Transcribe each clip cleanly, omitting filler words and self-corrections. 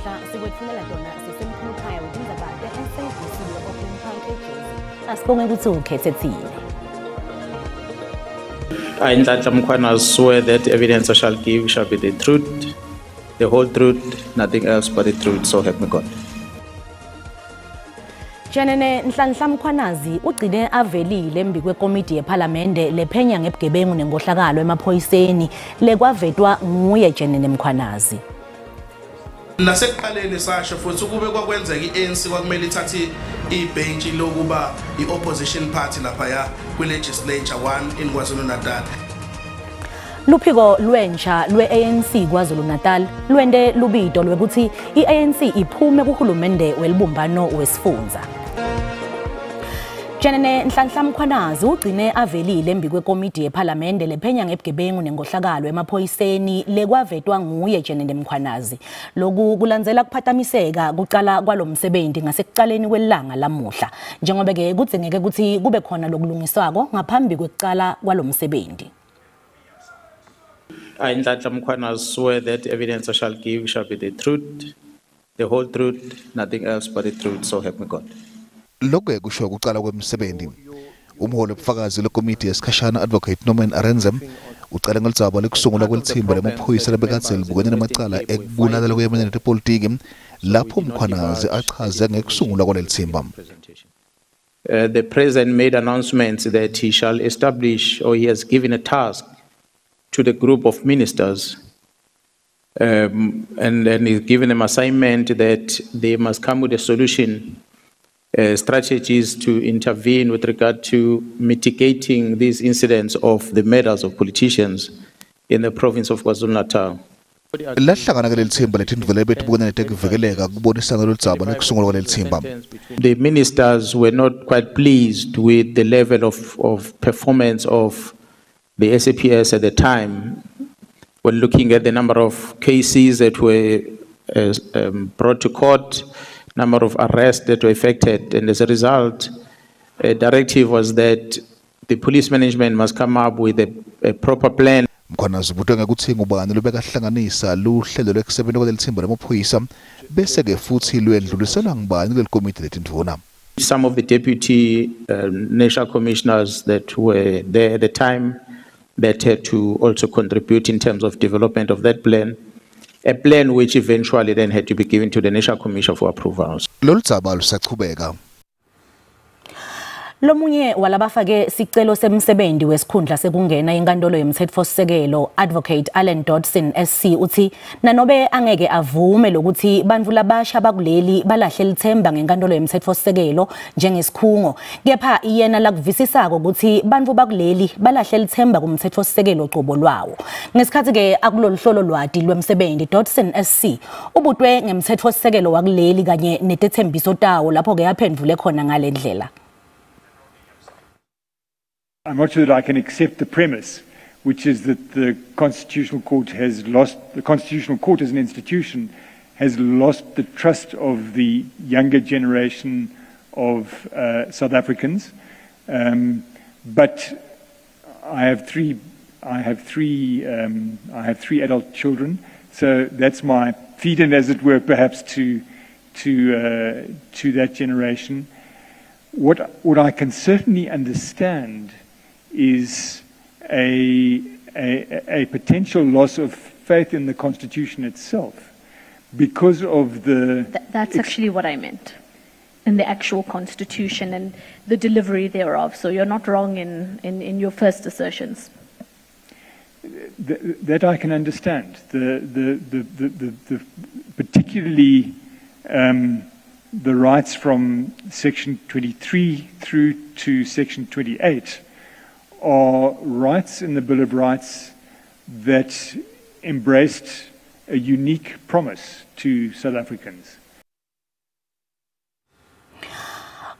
Lamuhla sikwetfulela tona sisemkhulukhaya wetindzaba te-SABC e-Auckland Park eJozi. Asibonge kutsi ukhethe tsine. I, Nhlanhla Mkhwanazi, swear that evidence I shall give shall be the truth, the whole truth, nothing else but the truth, so help me God. Jenene Nhlanhla Mkhwanazi ugcine avelile embi kwekomidi yephalamende lephenya ngebugebengu nenkohlakalo emaphoyiseni lekwavetwa nguye Jenene Mkhwanazi. Nasekuqaleni sasho futhi ukube kwakwenzeka i-ANC kwakumele ithathe ibhentshi lokuba i-opposition party laphaya kwi-legislature one in KwaZulu-Natal. Luphiko lwentsha lwe-ANC KwaZulu-Natal lwente lubito lwekuthi i-ANC iphume kuhulumende welibumbano wesifundza. Jenene Nhlanhla Mkhwanazi ugcine avelile embi kwekomidi yephalamende lephenya ngebugebengu nenkohlakalo emaphoyiseni lekwavetwa nguye Jenene Mkhwanazi. Loku kulandzela kuphatamiseka kucala kwalomsebenzi ngasekucaleni kwelanga lamuhla. Njengoba ke kudzingeke ukuthi kube khona lokulungiswako ngaphambi kwekucala kwalomsebenzi. I, Nhlanhla Mkhwanazi, swear that evidence I shall give shall be the truth, the whole truth, nothing else but the truth, so help me God. Lokhu kusho ukucala kwemisebenzi. Umholi wobufakazi lekomiti yesikhashana Advocate Norman Arendse ucala ngoludzaba lekusungulwa kwelithimba lemaphoyisa lebekadze libukene namacala ekubulala lokuyemene netepolitiki lapho Mkhwanazi achaze ngekusungulwa kwaleli thimba. The president made announcements that he shall establish, or he has given a task to the group of ministers, and then he's given them assignment that they must come with a solution, strategies to intervene with regard to mitigating these incidents of the murders of politicians in the province of KwaZulu-Natal. Lahlangana ke leli thimba letindvela betibukene netekuvikeleka kubonisana loludzaba lekusungulwa kwaleli thimba. The ministers were not quite pleased with the level of performance of the SAPS at the time, when looking at the number of cases that were brought to court, number of arrests that were effected, and as a result, a directive was that the police management must come up with a proper plan. Mkhwanazi ubutwe ngekuthi ngubani lobekahlanganisa luhlelo lwekusebenta kwaleli thimba lemaphoyisa bese ke futhi lwendluliselwa ngubani kuleli komiti letindvuna. Some of the deputy national commissioners that were there at the time that had to also contribute in terms of development of that plan, a plan which eventually then had to be given to the National Commission for approvals. Lolu dzaba lusachubeka. Lomunye walabafake sicelo semsebenzi wesikhundla sekungena inkantolo yemthetfosisekelo Advocate Alan Dodson SC uthi nanobe angeke avume lokuthi bantfu labasha bakuleli balahle lithemba ngenkantolo yemthetfosisekelo njengesikhungo, kepha yena lakuvisisako ukuthi bantfu bakuleli balahle lithemba kumthetfosisekelo qobo lwawo. Ngesikhathi ke akulolu lwati lwemsebenzi, Dodson SC ubutwe ngemthetfosisekelo wakuleli kanye netethembiso tawo, lapho ke yaphendvule khona ngalendlela. I'm not sure that I can accept the premise, which is that the Constitutional Court has lost, the Constitutional Court as an institution has lost the trust of the younger generation of South Africans. But I have three adult children, so that's my feed-in, as it were, perhaps to that generation. What I can certainly understand is a potential loss of faith in the Constitution itself because of the... That's actually what I meant, in the actual Constitution and the delivery thereof. So you're not wrong in your first assertions. That I can understand. Particularly the rights from Section 23 through to Section 28 are rights in the Bill of Rights that embraced a unique promise to South Africans.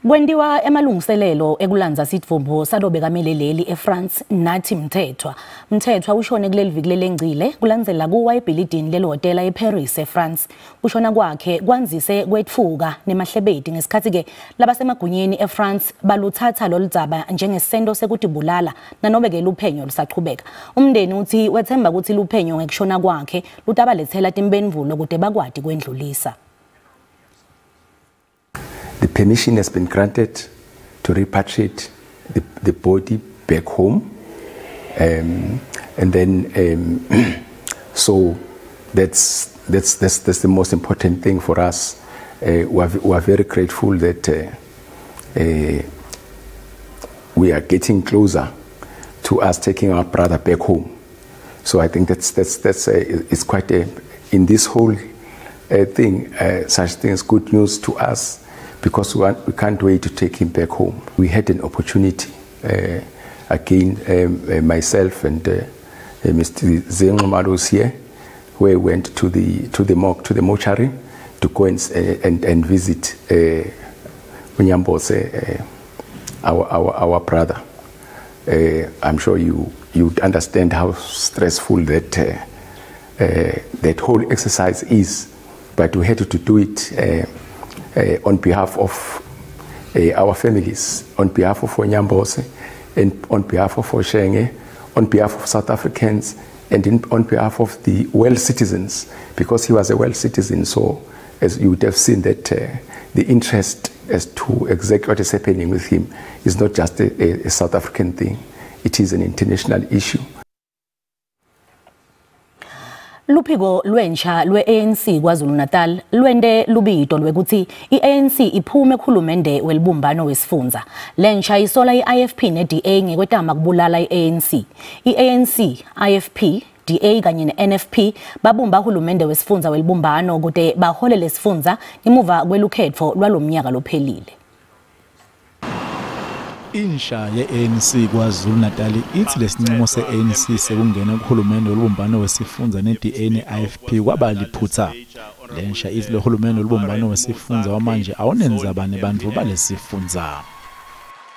Kwentiwa emalungiselelo ekulandza sidvumbu salobekamele eFrance Nathi Mthethwa. Mthethwa ushone kuleli viki lelengcile kulandzela kuwa ebhilidini lelihhotela eParis eFrance. Kushona kwakhe kwandzise kwetfuka nemahlebeti ngesikhatsi ke labasemagunyeni eFrance baluthatha loludzaba njengesento sekutibulala nanobe ke luphenyo lusachubeka. Umndeni uthi wethemba ukuthi luphenyo ngekushona kwakhe lutabalethela timphendvulo kute bakwati kwendlulisa. The permission has been granted to repatriate the body back home, and then so that's the most important thing for us. We are very grateful that we are getting closer to us taking our brother back home. So I think that's it's quite a, in this whole thing, such things good news to us, because we can't wait to take him back home. We had an opportunity, again, myself and Mr. Zengo was here, where we went to the morgue, to the mortuary, to go and visit Nyambose, our brother. I'm sure you understand how stressful that that whole exercise is, but we had to do it on behalf of our families, on behalf of Nyambose, and on behalf of Oshenge, on behalf of South Africans, and on behalf of the world citizens, because he was a world citizen. So as you would have seen that the interest as to exactly what is happening with him is not just a South African thing, it is an international issue. Luphiko lwentsha lwe-ANC KwaZulu-Natal lwente lubito lwekuthi i-ANC iphume kuhulumende welibumbano wesifundza. Lentsha isola i-IFP ne-DA ngekwetama kubulala i-ANC. I-ANC, IFP, DA kanye ne-NFP babumba uhulumende wesifundza welibumbano kute bahole lesifundza ngemuva kwelukhetfo lwalomnyaka lophelile. Insha ye-ANC KwaZulu-Natal ithi lesinqumo se-ANC sekungena kuhulumende wolubumbano wesifundza ne-DA ne-IFP kwaba liphutha. Lensha ithi lo hulumende wolubumbano wesifundza wamanje awunenzaba nebantfu balesifundza.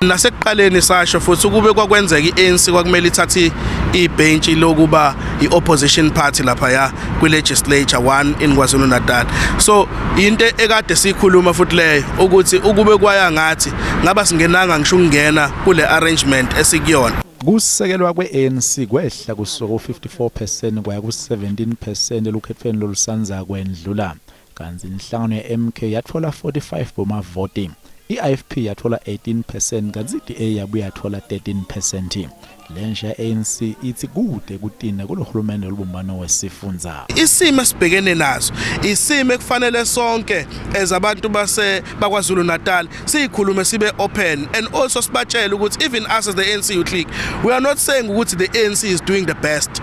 Nasekuqaleni sasho futhi ukube kwakwenzeka iANC kwakumele ithathe ibhenchi lokuba iopposition party lapha ya kwi-legislature 1 in KwaZulu-Natal. So into ekade sikhuluma futhi leyo ukuthi ukube kwaya ngathi ngaba singenanga ngisho ukungena kule arrangement esikuyona. Kusekelwa kwe-ANC kwehla kusuka ku-54% kwaya ku-17% elukhethweni lolusanza kwendlula, kanti inhlangano ye-MK yathola 45 bomavoti. I-IFP yathola 18% kanti i-DA yabuye yathola 13%. Lensha ye-ANC ithi kude kutina kulohulumende olubumbano wesifundza. Isimo esibhekene naso isimo ekufanele sonke as abantu base bakwaZulu Natal siyikhulume sibe open and also sibatshele ukuthi even us as the ANC Youth League, we are not saying ukuthi the ANC is doing the best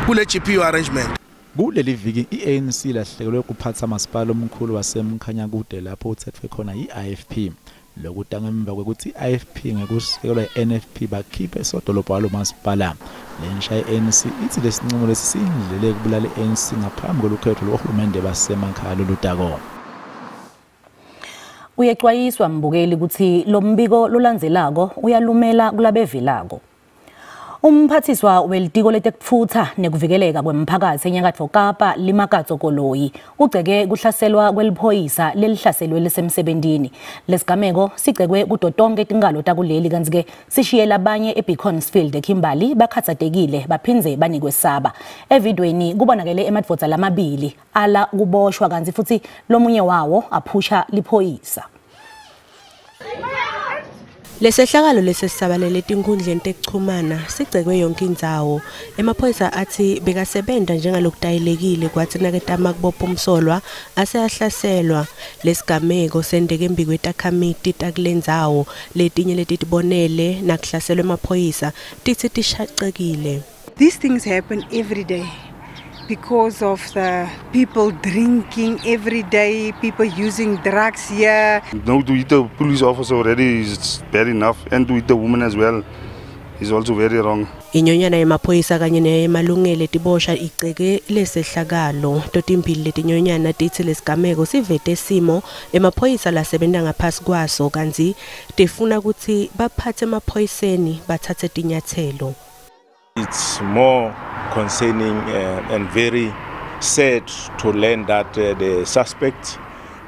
kule GPU arrangement. Kuleli viki i-ANC lahlekelwe kuphatha masipala omkhulu waseMkhanyakude lapho uthethwe khona i-IFP. Lokhu ngemva kwekuthi i-IFP ngekusekelwa i-NFP bakhiphe sodolobha walo masipala. Lensha ye-ANC ithi lesinqumo lesi siyindlela yokubulala i-ANC ngaphambi kolukhetho lohulumende basemakhaya loludako. Uyexwayiswa mbukeli ukuthi lo mbiko lolandzelako uyalumela kulabevilako. Umphathiswa welitiko letekutfutsa nekuvikeleka kwemphakathi eNyakatfo Kapa Limakatso Koloi ugceke kuhlaselwa kweliphoyisa lelihlaselwe lisemsebentini. Lesigameko sigcekwe kuto tonke tinkalo takuleli kantsi-ke sishiye labanye eBeaconsfield eKimberley bakhatsatekile baphindze banikwesaba. Evidweni kubonakele emadvodza lamabili ala kuboshwa kantsi futsi lomunye wawo aphusha liphoyisa. Lesehlakalo lesisabalele tinkhundleni tekuchumana sigcekwe yonke indzawo. Emaphoyisa athi bekasebenta njengalokutayelekile kwathi naketama kubopha umsolwa aseyahlaselwa. Lesigameko senteke embikwetakhamiti takulendzawo letinye letitibonele nakuhlaselwa emaphoyisa titsi tishacekile. These things happen every day because of the people drinking every day, people using drugs here. No, to hit a police officer already is bad enough, and to hit a woman as well is also very wrong. Inyonyana yemaphoyisa kanye neyemalungelo etibosha iceke lesehlakalo. Totimbili letinyonyana titsi lesigameko sivete simo emaphoyisa lasebenta ngaphasi kwaso kantsi tifuna kutsi baphatse emaphoyiseni bathathe tinyatselo. It's more concerning and very sad to learn that the suspects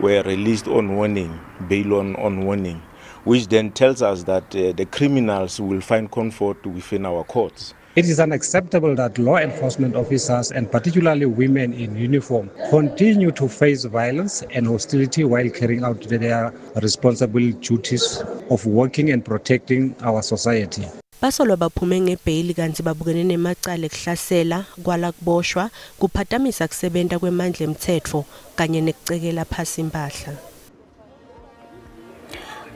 were released on warning, bail on warning, which then tells us that the criminals will find comfort within our courts. It is unacceptable that law enforcement officers, and particularly women in uniform, continue to face violence and hostility while carrying out their responsible duties of working and protecting our society. Basolwa baphume ngebheyili kantsi babukene nemacala ekuhlasela, kwala kuboshwa, kuphatamisa kusebenta kwemandla emtsetfo kanye nekucekela phasi impahla.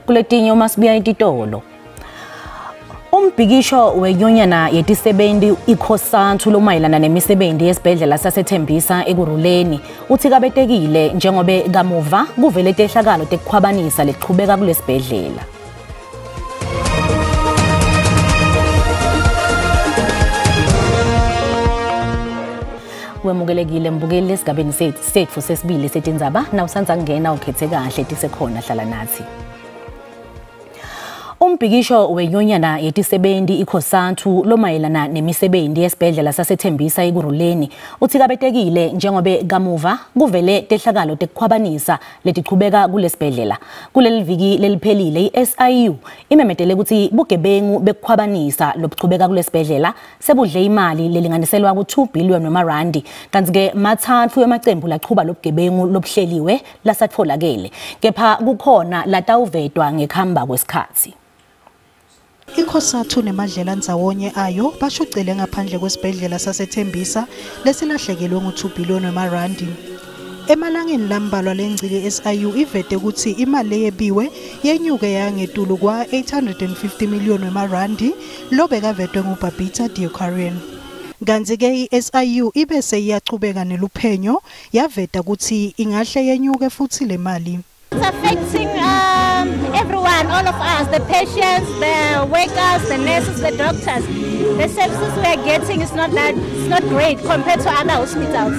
Kuletinye uma sibuya etitolo. Umbhikisho wenyonyana yetisebenti iCOSATU lomayelana nemisebenti yesibhedlela saseThembisa Ekurhuleni uthi kabetekile njengobe kamuva kuvele tehlakalo tekukhwabanisa lechubeka kulesibhedlela. Wemukelekile mbukeli esigabeni setfu sesibili setindzaba nawusandza kungena ukhethe kahle tisekhona hlala nathi. Umbhikisho wenyonyana yetisebenti iCOSATU lomayelana nemisebenti yesibhedlela saseThembisa Ekurhuleni uthi kabetekile njengobe kamuva kuvele tehlakalo tekukhwabanisa letichubeka kulesibhedlela. Kuleli viki leliphelile iSIU imemetele ukuthi bugebengu bekukhwabanisa lobuchubeka kulesibhedlela sebudle imali lelinganiselwa ku2 billion wemarandi kanti ke mathathu emacembu lachuba lobugebengu lobuhleliwe lasatfolakele kepha kukhona latawuvetwa ngekhamba kwesikhathi. ICOSATU nemadlela ndzawonye ayo bashucele ngaphandle kwesibhedlela saseThembisa lesilahlekelwe ngu2 billion wemarandi. Emalangeni lambalwa lengcile SIU ivete ukuthi imali leyebiwe yenyuke yangetulu kwa850 million wemarandi lobekavetwe nguBabita Deokaran. Kantsi-ke i-SIU ibese iyachubeka neluphenyo yaveta ukuthi ingahle yenyuke futhi le mali. It's affecting everyone, all of us, the patients, the workers, the nurses, the doctors. The services we are getting is not great compared to other hospitals.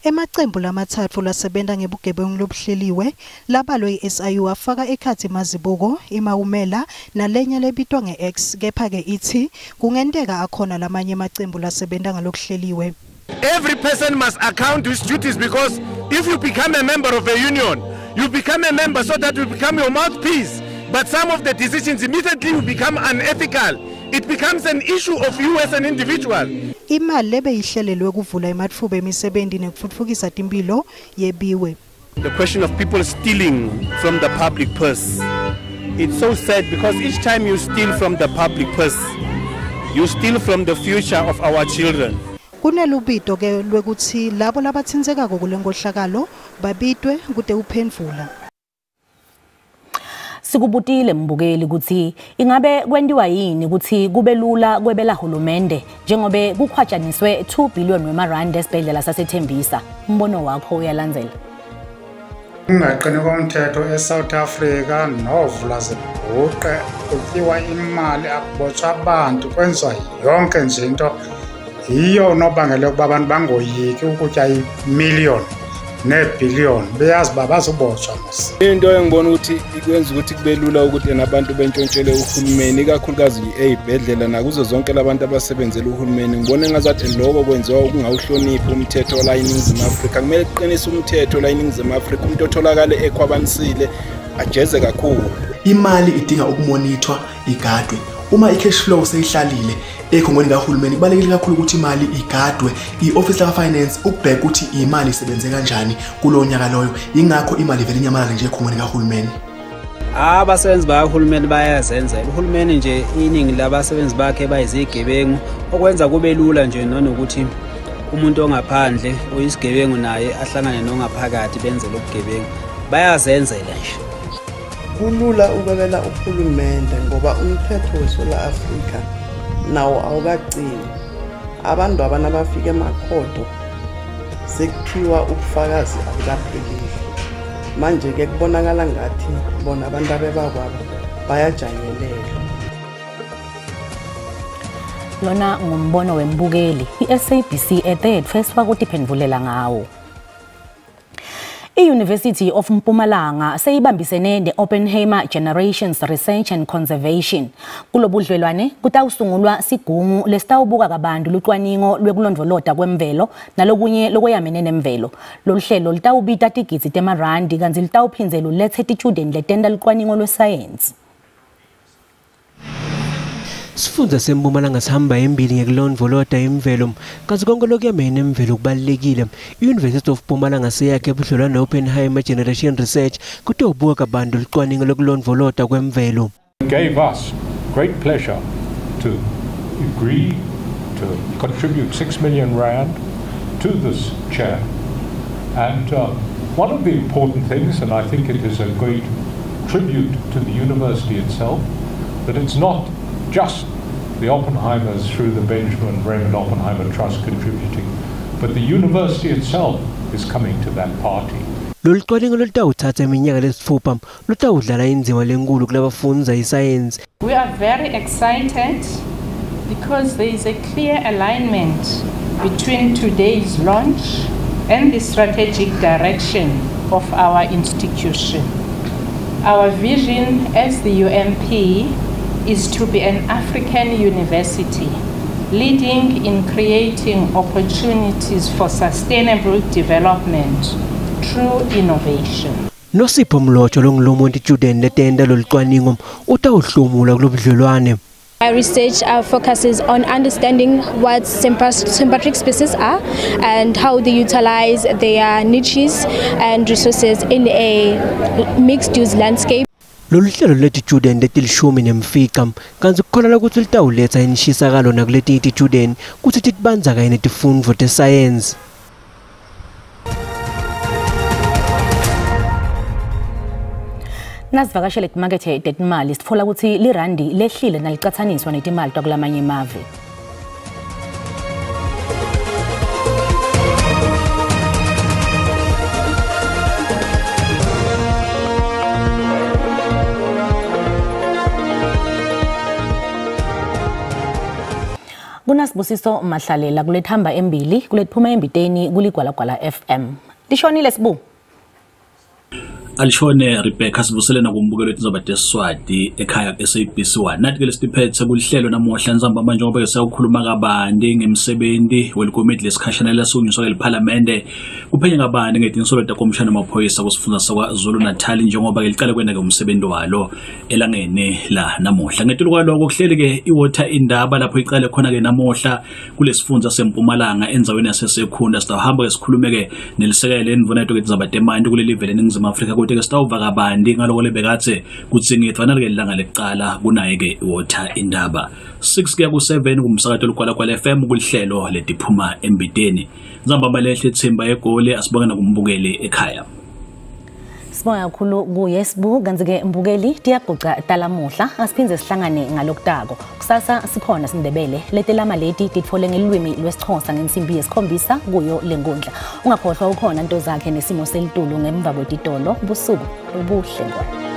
Emacembu lamathathu lasebenta ngebugebengu lobuhleliwe labalwe i-SIU afaka ekhatsi Mazibuko, iMawumela nalenye lebitwa nge-X kepha-ke ithi kungenteka akhona lamanye emacembu lasebenta ngalokuhleliwe. Every person must account his duties, because if you become a member of a union, you become a member so that you become your mouthpiece. But some of the decisions immediately will become unethical. It becomes an issue of you as an individual. Imali lebeyihlelelwe kuvula ematfuba emisebenti nekutfutfukisa timphilo yebiwe. The question of people stealing from the public purse. It's so sad because each time you steal from the public purse, you steal from the future of our children. Kunelubito ke lwekutsi labo labatsintsekako kulenkohlakalo babitwe kute uphendvula. Sikubutile mbukeli ukuthi ingabe kwentiwa yini ukuthi kube lula kwebela hulumende njengobe kukhwatshaniswe 2 billion wemarandi esibhedlela saseThembisa. Umbono wakho uyalandzela. Ungaqini komthetho eSouth Africa novula zibhuqe kutyiwa imali akubotshwa abantu kwenziwa yonke nje into yiyo unobangela ukuba abantu bangoyiki ukutya imillion nebillion beyazi uba bazobotshwa mos. Into engibona ukuthi ikwenza ukuthi kube lula ukuthi nabantu bentshontshele uhulumeni ikakhulukazi ey'bhedlela nakuzo zonke labantu abasebenzela uhulumeni, ngibona engazathi lokho kwenziwa ukungawuhloniphi umthetho la eNingizimu Afrika. Kumele kuqinise umthetho la eNingizimu Afrika, umuntu otholakale ekhwabanisile ajeze kakhulu. Imali idinga ukumonithwa igadwe. Uma i-cash flow seyihlalile ekhongweni kahulumeni, kubalulekile kakhulu ukuthi imali igadwe. I-office laka-finance ukubheka ukuthi imali isebenze kanjani kulowo nyaka loyo. Ingakho imali ivele inyamalale nje ekhongweni kahulumeni. Abasebenzi bakahulumeni bayazenzela. Uhulumeni nje iningi labasebenzi bakhe bayizigebengu, okwenza kube lula nje nanokuthi umuntu ongaphandle oyisigebengu naye ahlangane nongaphakathi benze lobugebengu. Bayazenzela nje. Kulula ukwebela uhulumende ngoba umthetho weSouth Africa nawo awukaqini. Abantu abana bafika emakhodo sekuthiwa ubufakazi abukaphelile. Manje ke kubonakala ngathi bona abantu abebakwabo bayajanyelelwa. Lona ngumbono wembukeli, i-SABC ethetfwe kutiphendvulela ngawo. I-University of Mpumalanga seyibambisene ne-Oppenheimer Generations Research and Conservation. Kulobudlelwane kutawusungulwa sigungu lesitawubuka kabantu lucwaningo lwekulondvolota kwemvelo nalokunye lokweyamene nemvelo. Lolu hlelo litawubita tigidzi temarandi kantsi litawuphindze lulethe titjudeni letenta lucwaningo lwesayensi. Sifundza seMpumalanga sihamba embili ngekulondvolota imvelo kantsi konke lokuyamene nemvelo kubalulekile. I-University of Mpumalanga seyakhe budlelwane ne-Oppenheimer Generation Research kutewubuka kabantu lucwaningo lokulondvolota kwemvelo. It gave us great pleasure to agree to contribute 6 million rand to this chair. And one of the important things, and I think it is a great tribute to the university itself, that it's not just the Oppenheimers through the Benjamin Raymond Oppenheimer Trust contributing, but the university itself is coming to that party. Lolu cwaningo lolutawutsatsa iminyaka lesitfupha lutawudlala indzima lenkulu kulabafundza isayensi. We are very excited because there is a clear alignment between today's launch and the strategic direction of our institution. Our vision as the UMP is to be an African university leading in creating opportunities for sustainable development through innovation. Nosipho Mlotshwa longulomuntu student letenta lolucwaningo utawuhlomula kulobudlelwane. My research focuses on understanding what sympatric species are and how they utilize their niches and resources in a mixed-use landscape. Lolu hlelo lwetitjudeni letilishumi nemfica kantsi kukholelwa kutsi litawuletsa inshisakalo nakuletinye titjudeni kutsi titibandzakanye netifundvo tesayensi. Nasivakashele kumakethe tetimali sitfola kutsi lirandi lehlile nalicatsaniswa netimali takulamanye emave. Kunasibusiso Mahlalela kulethamba embili kulethuma embiteni kuligwalagwala FM. Lishonile Sibu. Alishone Rebecca sivusele nakumbukelo wetindzaba teSiswati ekhaya ku-SABC 1. Nathi ke lesiphethe kulihlelo namuhla nzamba manje ngoba ke siyawukhuluma kabanti ngemsebenzi welikomiti lesikhashana lasungulwa liphalamende kuphenya kabanti ngetinsolo takomishana wamaphoyisa kusifundza sakwaZulu Natal njengoba ke licala kwena ke umsebenzi walo elangeni la namuhla. Ngetulu kwaloko kuhleli ke iWater Indaba lapho icale khona ke namuhla kulesifundza seMpumalanga endzaweni yaseSekhunda. Sitawuhamba ke sikhulume ke nelisekela lendvuna yethu ketindzaba temanti kuleli vele eNingizimu Afrika kodwa ke sitawuva kabanti ngaloko lebekatse kutsi ngidvana ke lilanga lekucala kunaye ke iWater Indaba 6 kuya ku7 kumsakato Ligwalagwala FM kulihlelo letiphuma embiteni. Nzamba balehle Thimba egoli asibonge nakumbukeli ekhaya. Sibonga kakhulu kuye Sibu kantsi ke mbukeli tiyaguca talamuhla asiphindze sihlangane ngalokutako. Kusasa sikhona siNdebele letelama leti titfole ngelulwimi lwesiXhosa ngensimbi yesikhombisa kuyo lenkundla. Ungakhohlwa ukhona into zakhe nesimo selitulu ngemva kwetitolo. Busuku obuhle ngwane.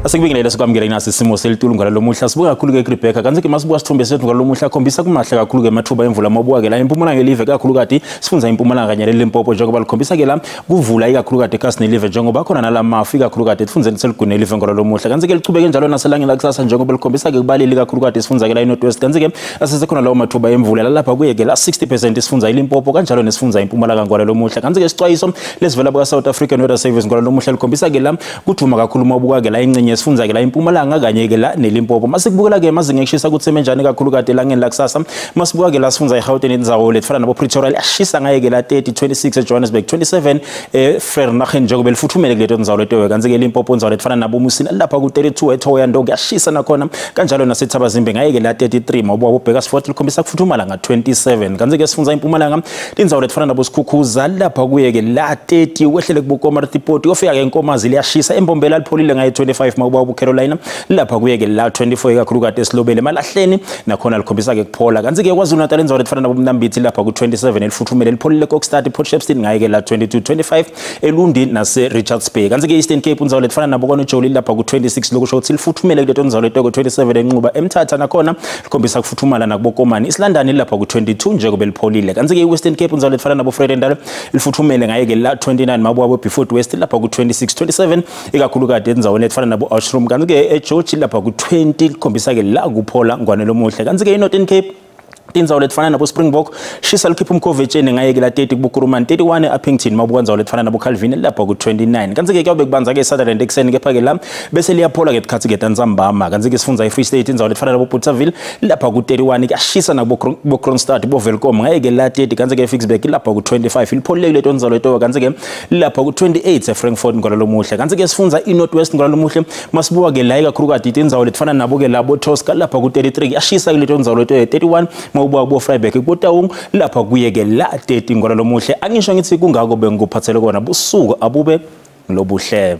Asikubingelele sikwamukele nasi isimo selitulu ngalolomuhla. Sibuka kakhulu ke Rebecca kantsi ke masibuka sithombe sethu ngalolomuhla khombisa kumahle kakhulu ke amathuba emvula mabuka ke la eMpumalanga elive kakhulukati sifundza iMpumalanga kanye neLimpopo njengoba likhombisa ke la kuvula ikakhulukati ekhasi nelive njengoba khona nalamafu ikakhulukati esifundzeni seligune elive ngalolomuhla. Kantsi ke lichubeke njalo naselangeni lakusasa njengoba likhombisa ke kubalili kakhulukati sifundza ke la eNorth West. Kantsi ke asesekhona lawo mathuba emvula lalapha kuye ke la 60% sifundza iLimpopo kanjalo nesifundza iMpumalanga ngalolomuhla. Kantsi ke sicwayiso lesivela buka South African Weather Service ngalolomuhla likhombisa ke la kudvuma kakhulu mabuka ke la ingcenye nesifundza ke la impumalanga kanye ke la neLimpopo. Masikubukela ke amazinga ekushisa kutsi emenjani kakhulu kade elangeni lakusasa. Masibuka ke la sifundza eGauteng indzawo letfana nabo Pretoria liyashisa ngaye ke la 30, 26 eJohannesburg, 27 eVereeniging njengoba lifuthumele kuleto ndzawo leto. Kanti ke Limpopo indzawo letfana nabo Musina lapha ku 32 eThohoyandou kuyashisa nakhona, kanjalo naseThabazimbi ngaye ke la 33. Mawubuka boBurgersfort likhombisa kufuthumala nga 27. Kanti ke sifundza impumalanga indzawo letfana nabo Sikhukhuza lapha kuye ke la 30, wehlele kuboKomatipoort kofika ke Nkomazi liyashisa. Embombela lipholile ngaye 25. Mawubuka kuCarolina lapha kuye ke la 24 ikakhulukati esilobele Malahleni nakhona likhombisa ke kuphola. Kanti ke KwaZulu Natal indzawo letfana nabo Mnambithi lapha ku 27 elifuthumele lipholile. Kokstad, Port Shepstone ngaye ke la 22, 25 eLundi nase Richards Bay. Kanti ke Eastern Cape indzawo letfana nabo KwaNojoli lapha ku 26, lokusho ukuthi lifuthumele kuleto ndzawo leto. Ku 27 eNxuba, eMthatha nakhona likhombisa kufuthumala nakuboKomani. Isilandani lapha ku 22 njengoba lipholile. Kanti ke Western Cape indzawo letfana nabo Vredendal lifuthumele ngaye ke la 29. Mabuka bo Beaufort West lapha ku 26, 27 ikakhulukati endzaweni letfana nabo Oudtshoorn. Kanti ke eGeorge lapha ku 20 likhombisa ke la kuphola ngwane lomuhle. Kanti ke iNorthern Cape tindzawo letifana nabo Springbok shisa likhipha umkhovetsheni ngaye ke la 30 kuBukurumani, 31 eUpington. Mabuka ndzawo letifana nabo Calvin lapha ku 29. Kanti ke kuyabe kubanza ke Sutherland ekuseni, kepha ke la bese liyaphola ke tikhatsi ke tantsambama. Kanti ke sifundza eFree State indzawo letifana nabo Bothaville lapha ku 31 kuyashisa, nabo bo Kroonstad, bo Welkom ngaye ke la 30. Kanti ke Ficksburg lapha ku 25 lipholile leto ndzawo leto. Kanti ke lapha ku 28 eFrankfurt ngalo lomuhle. Kanti ke sifundza iNorth West ngalo lomuhle, masibuka ke la ikakhulukati tindzawo letifana nabo ke labo Tosca lapha ku 33 kuyashisa kuleto ndzawo leto, 31 mawubuka kubo Vryburg, kuTaung lapha kuye ke la 30 ngalo lomuhle. Angisho ngithi kungako bengikuphathele kona. Busuku abube lobuhle.